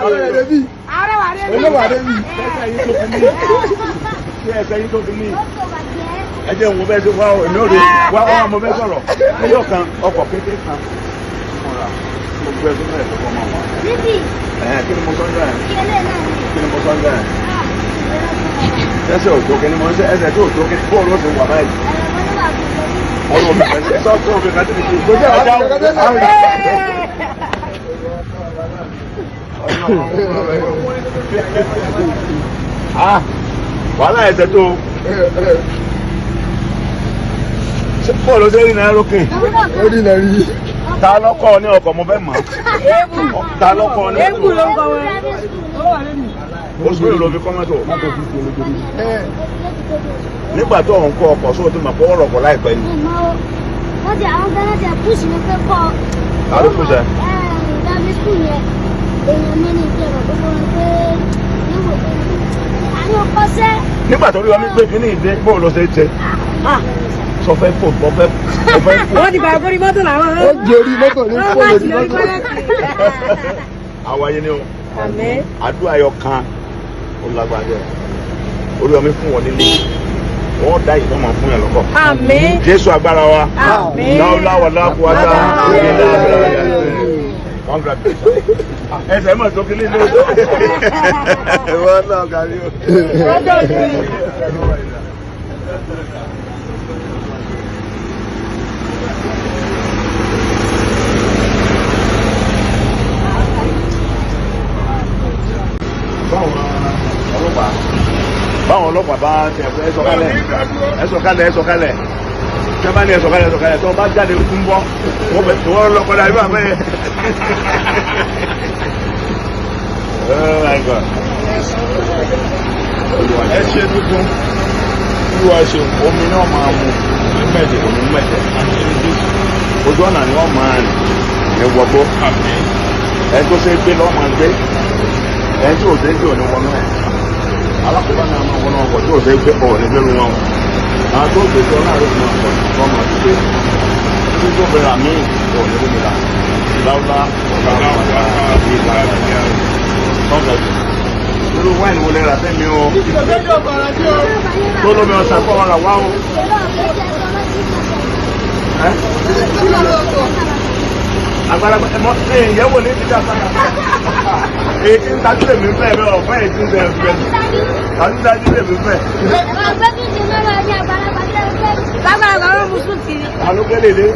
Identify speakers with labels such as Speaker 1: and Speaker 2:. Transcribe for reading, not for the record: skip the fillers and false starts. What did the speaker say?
Speaker 1: Ààrẹ rẹ̀ bí.
Speaker 2: Arẹwà rẹ̀ bí.
Speaker 1: Olówó àdé bí.
Speaker 3: Ẹsẹ̀ yín tó fi mí. Ṣé ẹsẹ̀ yín tó fi mí? Ẹ jẹ́ òun bẹ́ẹ̀ ṣe wá o, èmi ò rí wá wá mo fẹ́ sọ̀rọ̀. Ẹyọ kan ọkọ̀ kékeré kan. Mo rà mo gbé ẹsẹ̀ mẹ́rin lọ́kọ́ máa wà.
Speaker 4: Níbi
Speaker 3: Ẹ̀hẹ́n, kí ni mo sọ ń jọ yẹn?
Speaker 4: kí eléyìí náà ní.
Speaker 3: Kí ni mo sọ ń jọ yẹn? Ẹsẹ̀ òjò kí ni mo ń ṣe ẹsẹ̀ tí òjò kí ni bóòlù ó sì wà báyìí. Wọ́n lọ bẹ̀rẹ̀ sí sọ́ọ̀tún òfin kan tí mi
Speaker 1: Kò jẹ́ àwọn akẹ́kọ̀ọ́ tẹ́lẹ̀.
Speaker 3: Ah, wàhálà ẹsẹ̀ tó bóòlù ó ṣe rí náírà lókè.
Speaker 1: Orí náà rí.
Speaker 3: Ta lọ́kọ́ ní ọkọ̀ mo fẹ́ mọ̀. Ta lọ́kọ́ ní
Speaker 2: Eégún ló ń kọ wọn.
Speaker 3: Oṣù mélòó ló fi kọ́ mọ́tò? Nígbà tó ń kọ́ ọkọ̀ sóò tó mọ̀ pé ọ̀rọ̀ ọkọ̀ láìpẹ́ ni.
Speaker 4: Wọ́n ti àwọn gánà ti púṣì ní pé kọ́.
Speaker 3: Ta ló push ẹ?
Speaker 4: Driving school yẹn, èèyàn mi ní ìpè ọ̀rọ̀ gbogbo wọn pé níwò pé àwọn kọ́sẹ́.
Speaker 3: Nígbà tó rí wọn gbé kínní ìdè bóòlù ó ṣe é ṣe. Sọ fẹ́ fò bọ́ fẹ́ fò fẹ́ fò.
Speaker 2: Wọ́n ti bàa borí mọ́tò làwọn.
Speaker 1: Ó jẹ orí mọ́tò ní
Speaker 2: Wọ́n
Speaker 1: kó
Speaker 2: bá
Speaker 1: lórí
Speaker 2: ti lórí
Speaker 1: mọ́tò.
Speaker 2: bọ́lẹ́tì.
Speaker 3: Àwa yẹn ni o.
Speaker 2: Àmín.
Speaker 3: Àdúrà yọ kan ó lágbára jẹ. Orí ọmọ fún wọn nílé. Wọ́n dá ìtọ́ máa fún yàn lọ́kọ̀.
Speaker 2: Àmín.
Speaker 3: Jésù agbára wa.
Speaker 2: Àmín.
Speaker 3: Láwùlá wà láàkúwátá. Congratulations. Ẹsẹ̀ mọ̀ tó kílí ní ojú. Wọ́n náà kárí o. Báwọn ọlọ́pàá báwọn ọlọ́pàá bá ti ẹ̀fọ́ ẹ sọ̀kalẹ̀ ẹ sọ̀kalẹ̀ ẹ sọ̀kalẹ̀ tẹ́bá ní ẹ sọ̀kalẹ̀ ẹ sọ̀kalẹ̀ tó bá jáde ń bọ́ wọ́n bẹ̀ tó wọ́n lọ́kọ́ dà ibà bẹ́ẹ̀. Oh my God.
Speaker 5: Ẹ ṣe tuntun. Olúwa ṣe.
Speaker 3: Omi náà máa mu
Speaker 5: Mẹ́jẹ̀.
Speaker 3: omi mẹ́jẹ̀. Ojú ọ̀nà ni wọ́n máa rìn ní wọgbó.
Speaker 5: Àmín.
Speaker 3: Ẹ tó ṣe é gbé lọ́ọ́ máa gbé. Ẹ tí ò ṣe é gbé òní wọnú ẹ̀. Alákòóbá náà máa wọnú ọkọ̀ tí ò ṣe é gbé òní gbérú wọn. Àwọn tó gbé tó láàrin òun máa kọ́ máa gbé. Títí tó bẹ̀rẹ̀ àmì òní rí mi là. Láwùlá ọ̀gá ọ̀gá ìlà ọ̀gá. Irú wáìnì wo lè rà fẹ́mi o? Tó lómi ọ̀sán kọ́ ọ̀rà wá o. Ẹ́ àgbàlagbà ẹmọ ẹ ìyẹ́wò ní títà sáyà. Èyí tí ń tajú lèmi fẹ́ mi ọ̀fẹ́ èyí tí ń tẹ̀ fẹ́. Tajú tajú lèmi fẹ́.
Speaker 2: Bàbá àgbà wọn mú sùn kiri.
Speaker 3: Àlùkẹ́lẹ̀ dé.